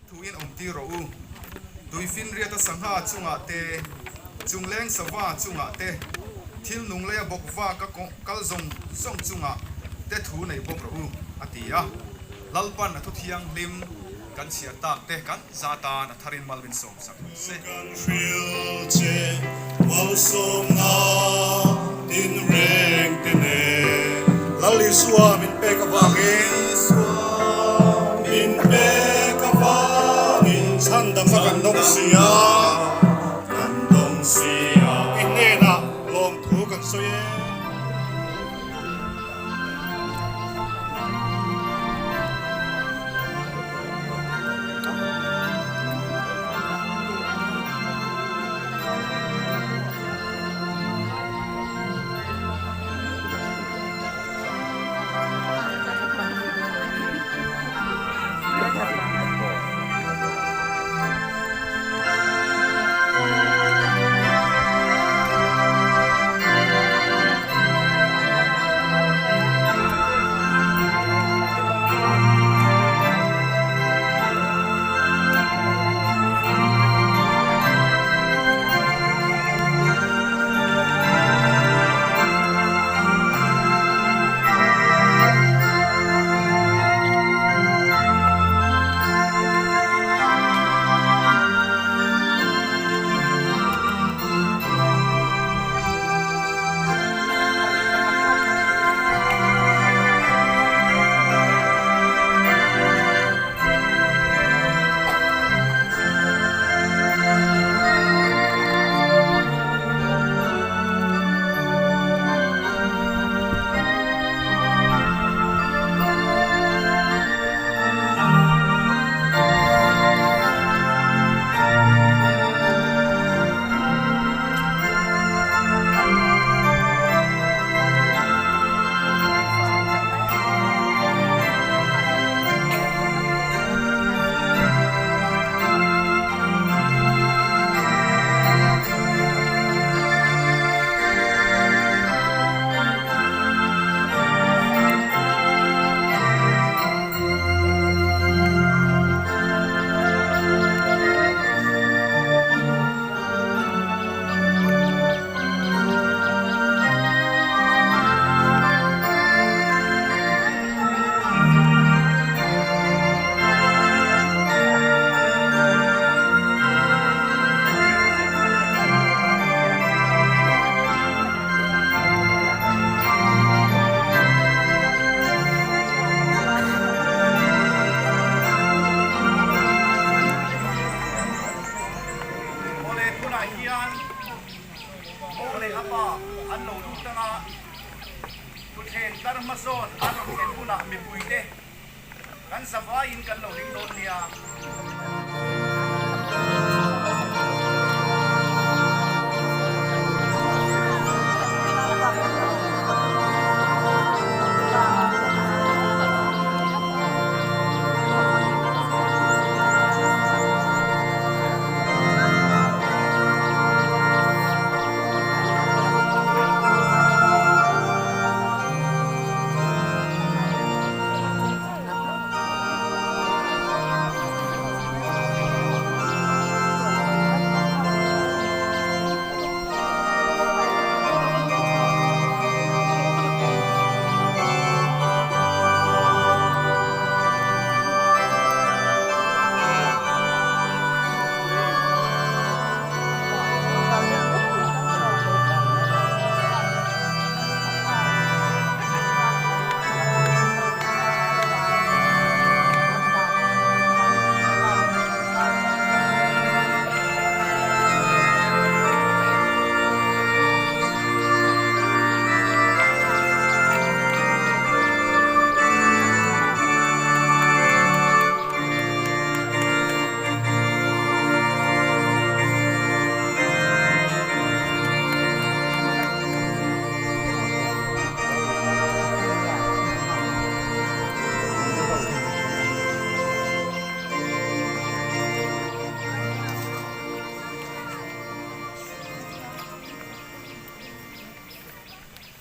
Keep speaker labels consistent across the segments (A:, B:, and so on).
A: Thuin awmtir rawh u. Tuifinriata sangha chungah te, chungleng sava chungah te, thil nung leia bawk vaka kal zawng zawng chungah te thu nei bawk rawh u, a ti a. Lalpan a thu thianghlim kan chhiar tak te kan za tan a tharin mal min sawm sak rawh se.
B: Kan hril che malsawmna tinreng te nen. Lal Isua min pek avangin. Isua min pek avangin. Chhandamna kan dawng si a. Kan dawng si a. I hnenah lawmthu kan sawi e.
C: Awle tunah hian Aw leh a pa an lo lut ang a, thutthleng tlar hmasawn an rawn thlen hunah mipuite kan zavaiin kan lo ring dawn nia.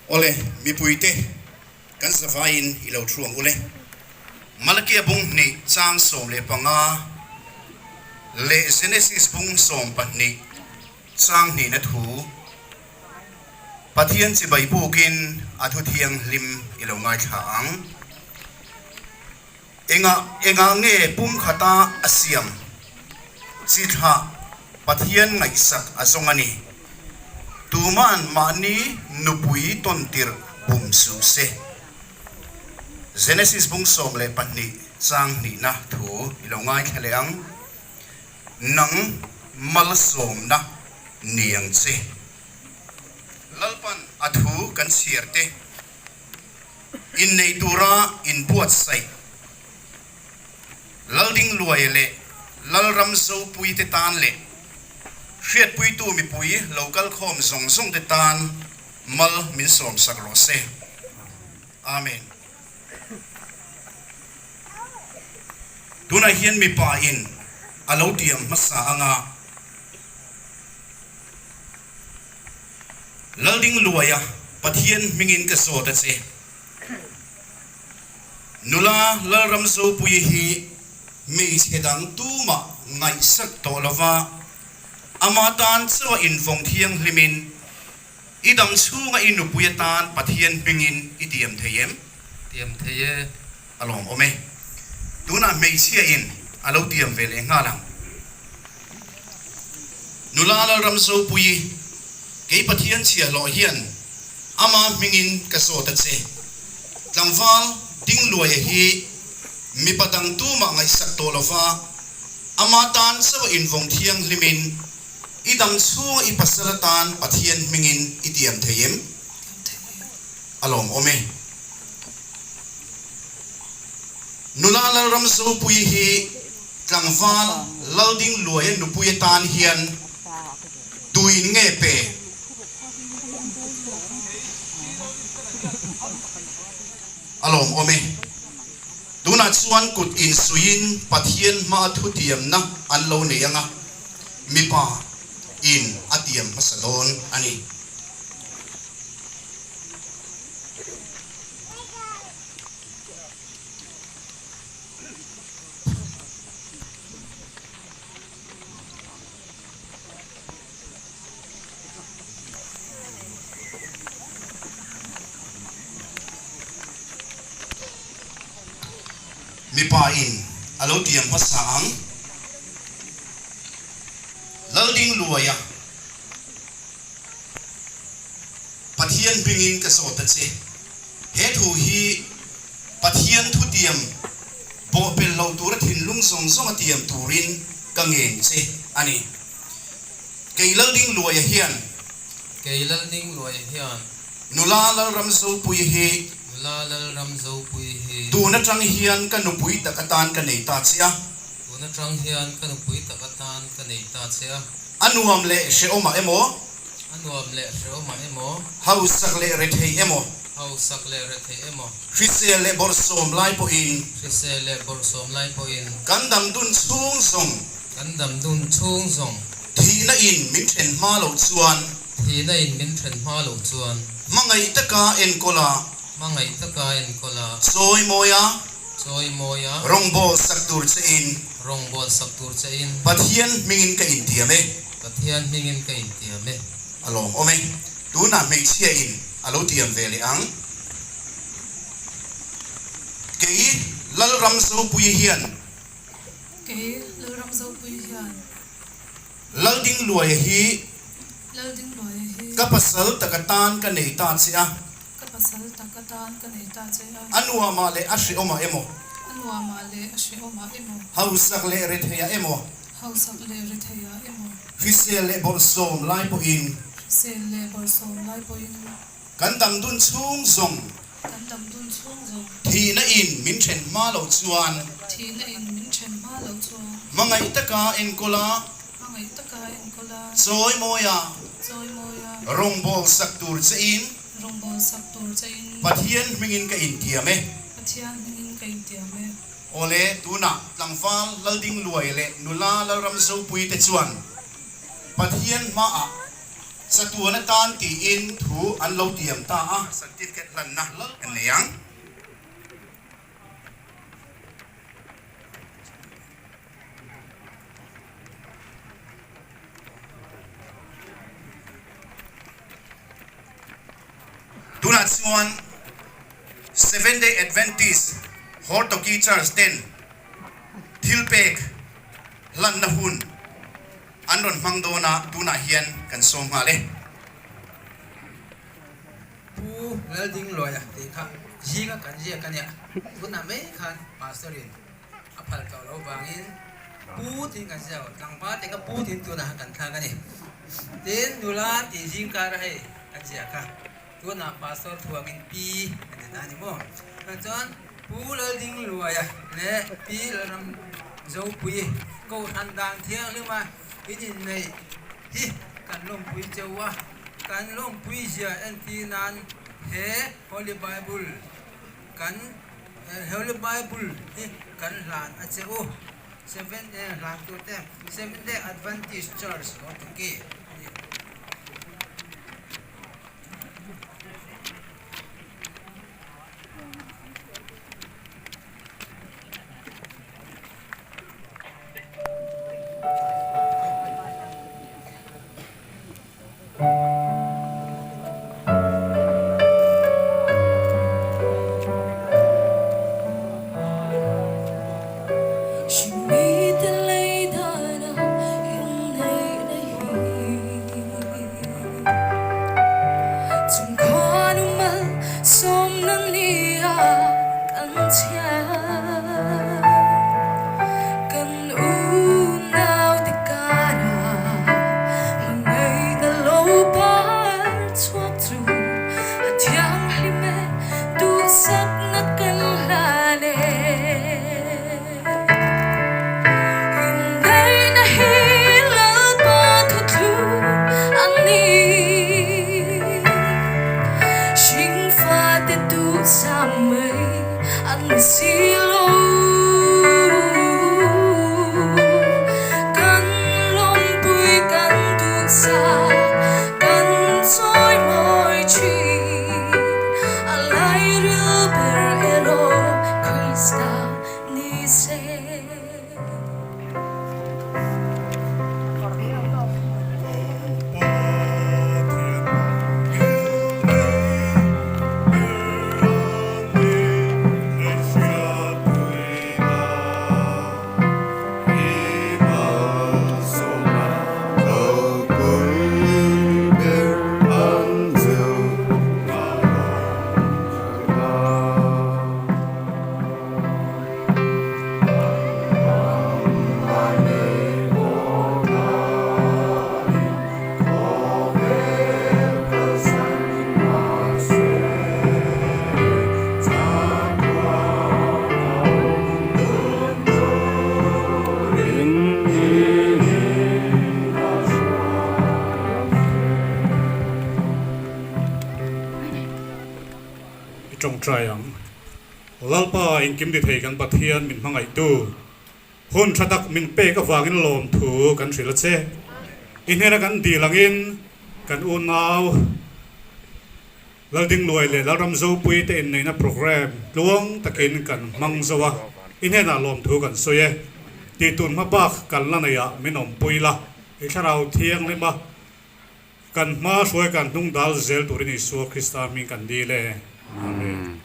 D: Awle, mipuite kan zavaiin i lo thu ang ule. Malakia bung hnih chang 15. Leh Genesis bung 12 chang hnihna thu Pathian chibai bukin a thu thianghlim i lo ngaithla ang. Engah engah nge pumkhata a siam chi thlah Pathian ngaihsak a zawng a ni. Tuman mahni nupui tawntirh bum suh se. Genesis bung 12 chang hnihna thu i lo ngaithla leh ang. Nang malsawmna ni ang che. Lalpan a thu kan chhiar te inneih tura inbuatsaih Laldingluaia leh Lalramzopuite tan leh hriatpuitu mipui lo kalkhawm zawng zawng te tan mal min sawmsak rawh se. Amen. Tunah hian mipa in a lo tiam hmasa anga Laldingluaia Pathian hmingin ka zawt a che. Nula Lalramzopuii hi hmeichhe dang tumah ngaihsak tawh lova ama tan chaw invawng thianghlimin I dam chhunga i nupui atan Pathian hmingin i tiam thei em?
E: Tiam thei e.
D: A lawm awm e. Tunah hmeichhia in a lo tiam ve leh nghal ang. Nula Lalramzopuii, kei Pathian chhiahhlawh hian ama hmingin ka zawt a che. Tlangval Dingluaia hi mipa dang tumah ngaihsak tawh lova ama tan chaw invawng thianghlimin I dam chhunga i pasal atan Pathian hmingin i tiam thei em? A lawm awm e. Nula Lalramzopuii hi tlangval Laldingluaia nupui atan hian tuin nge pe? A lawm awm e. Tunah chuan kut insuiin Pathian hmaa thutiamna an lo nei anga mipa in a tiam hmasa dawn a ni. Mipa in a lo tiam hmasa ang. Laldingluaia, Pathian hmingin ka zawt a che. He thu hi Pathian thutiam bawhpelh lo tura thinlung zawng zawnga tiam turin ka ngen che a ni. Kei Laldingluaia hian.
E: Kei Laldingluaia hian.
D: Nula Lalramzopui hi.
E: Nula Lalramzopui hi.
D: Tun atang hian ka nupui tak atan ka nei ta che a.
E: Tun atang hian ka nupui tak atan ka nei ta che a.
D: A nuam leh hrehawmah emaw.
E: A nuam leh hrehawmah emaw.
D: Hausak leh rethei emaw.
E: Hausak leh rethei emaw.
D: Hrisel leh bawrhsawm lai pawhin.
E: Hrisel leh bawrhsawm lai pawhin.
D: Kan dam dun chhung zawng.
E: Kan dam dun chhung zawng.
D: Thihna in min then hma loh chuan.
E: Thihna in min then hma loh chuan.
D: Hmangaih taka enkawl a.
E: Hmangaih taka enkawl a.
D: Chawi mawi a.
E: Chawi mawi a.
D: Rawngbâwl sak tur che in.
E: Rawngbâwl sak tur che in.
D: Pathian hmingin ka intiam e.
E: Pathian hmingin ka intiam e.
D: A lawm awm e. Tunah hmeichhia in a lo tiam ve leh ang. Kei Lalramzopuii hian.
F: Kei Lalramzopuii hian.
D: Laldingluaia hi.
F: Laldingluaia hi.
D: Ka pasal tak atan ka nei ta che a.
F: Ka pasal tak atan ka nei ta che a.
D: A nuamah leh a hrehawmah emaw.
F: A nuamah leh a hrehawmah emaw.
D: Hausak leh retheiah emaw.
F: Hausak leh retheiah emaw.
D: Hrisel leh bawrhsawm lai pawhin.
F: Hrisel leh bawrhsawm lai pawhin.
D: Kan dam dun chhung zawng.
F: Kan dam dun chhung zawng.
D: Thihna in min then hma loh chuan.
F: Thihna in min then hma loh chuan.
D: Hmangaih taka enkawl a.
F: Hmangaih taka enkawl a.
D: Chawi mawi a.
F: Chawi mawi a.
D: Rawngbâwl sak tur che in.
F: Rawngbâwl sak tur che in.
D: Pathian hmingin ka intiam e.
F: Pathian hmingin ka intiam e.
D: Awle, tunah tlangval Laldingluai leh nula Lalramzopui te chuan Pathian hmaah Chatuan atan tiin thu an lo tiam ta a. Certificate hlanna an nei ang. Tunah chuan Seventh Day Adventist Hortoki Church ten thilpek hlanna hun an rawn hmang dawn a, tunah hian kan sawm nghal e.
E: Pu Laldingluaia tih kha zinga kan ziak a nia, tunah mai khan Pastor in a phal tawh loh vangin Pu tiin kan ziak lo, tlangval te kha Pu tiin tunah khan kan thlak a ni. Tin, nula tih zing kara hei kan ziak a, tunah Pastor thuangin Pi kan ti ta a ni maw? Chuan Pu Laldingluaia leh Pi Lalramzopui Kohhran dan thianghlima in inneih hi kan lawmpui cheu a, kan lawmpui zia entir nan he Holy Bible kan Holy Bible hi kan hlan a che u. Seventh Day hlan tute Seventh Day Adventist Church Hortoki a ni.
B: I tawngtai ang. Lalpa engkim ti thei kan Pathian min hmangaihtu hun tha tak min pek avangin lawmthu kan hrilh a che. I hnena kan dil angin kan unau Laldingluai leh Lalramzopui te inneihna programme tluang takin kan hmang zo a, i hnenah lawmthu kan sawi e. Tih tun hma bak kan la neihah min awmpui la, i thlarau thianghlim a, kan hma hruai kan hnung dal zel turin Isua Krista hming kan dil e. Amen.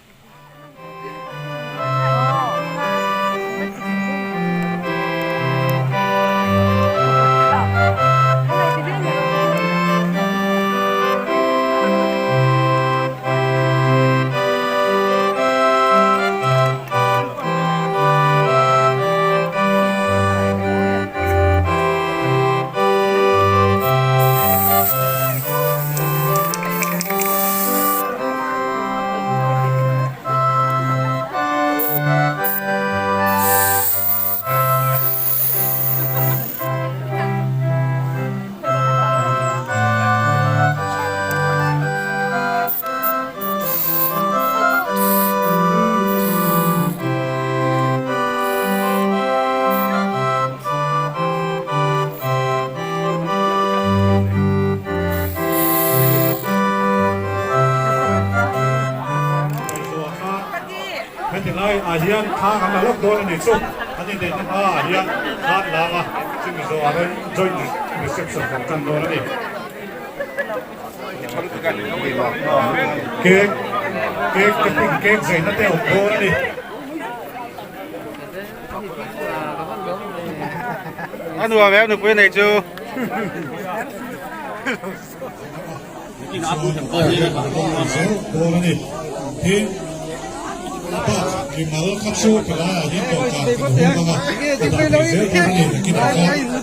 B: Heti lai ah hian thla kan la lawk dawn a ni chu an inneihna hma ah hian thla an lang a chumi zawh ah hian joint reception kan tan dawn a ni. Cake cake cutting cake zaina te a awm dawn a ni.
G: A nuam em nupui nei chu.
B: Dawn a ni. Tin, a bak mimal kha chu ti laiah hian dawhkan kan hung ang a, ka dah thei zel dawn a ni nakinah khan.